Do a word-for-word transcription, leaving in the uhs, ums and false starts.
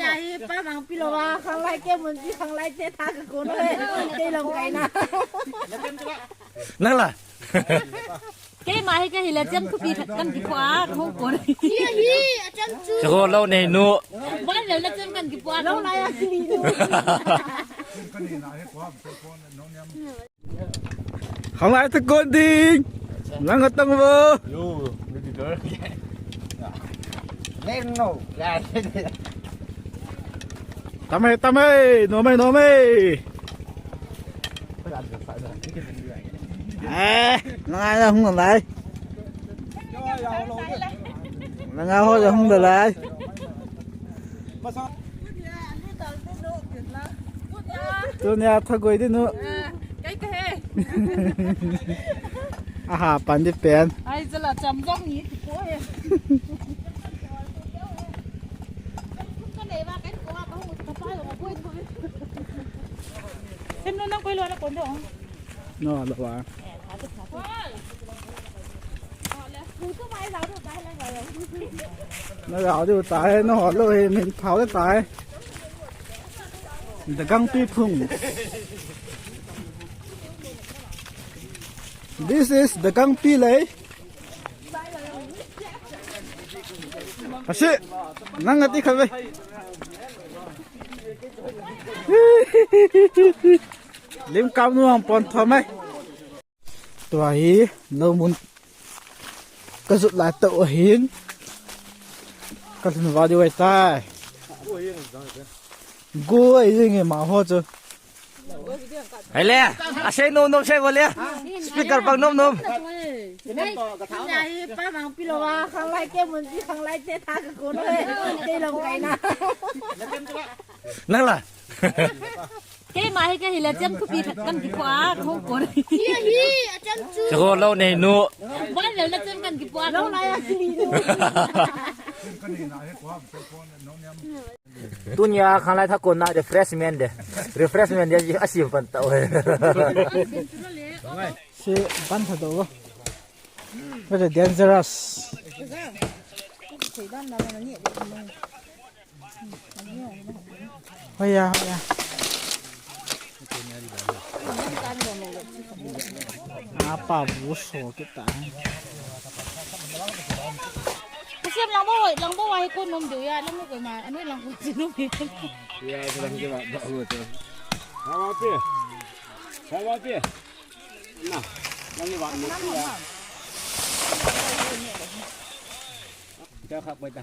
Nya hi pa mang pi lo wa, khang lai ke mun pi khang lai te tha ka ko no le. Te long kai na. Nang la. Keima hi ka hi la chem thupi khat kan kipu a, ka hung kon. Hi hi, a chem chu. Ka ho lo nei nu. Ban le la chem kan kipu a, ka hung kon. Lo lai a kili nu. Khang lai tha kon ding. Nang a tang vo. Yo, ni di dor. Leng no. Tam e, tam e, nom e, nom e. Eh, nang a hung lai. Nang a ho hung lai. Tunia thagoi ding nu. Kai ka he. Aha, pan di pen. Ai, jala cham jong ni ti ko he. Ka nei ba, kai ko ba, ka hu ka pa lo ko. Sem no nang koi lo na kon do. No, lo wa. Na gao diu tai, na ho lou hi min phao le tai. The Gangpi phung. This is the Gangpi lei. Asi, nang ati khabe. Lim kam nu ang pon thom mai. Tua hi, lo mun ka jut lai tau ahin. Ka lhun va diu ai tai. Gu ai jing e ma ho chu. Hai le, a sei nom nom sei vo le. Speaker pang nom nom. Nya hi pa mang pi lo wa, khang lai ke mun pi khang lai te tha ka ko no le. Te long kai na. Nang la. Keima hi ka hi la chem thupi khat kan kipu a, ka hung kon. Hi hi, a chem chu. Ka ho lo nei nu. Ban le la chem kan kipu a, ka hung kon. Lo lai a kili nu. Tunia khang lai tha kon na refreshment de. Refreshment de a sim pan tau. Si pan tha do. Very dangerous. Hoya, hoya. Apa buso kita. Kasiam lang bo, lang bo, wai ko nom diu ya, lang bo ma, ano lang ko si nom. Ya, lang di ba, ba ko to. Hawa pe. Hawa pe. Na, lang di ba, no ya. Kita khak bai ta.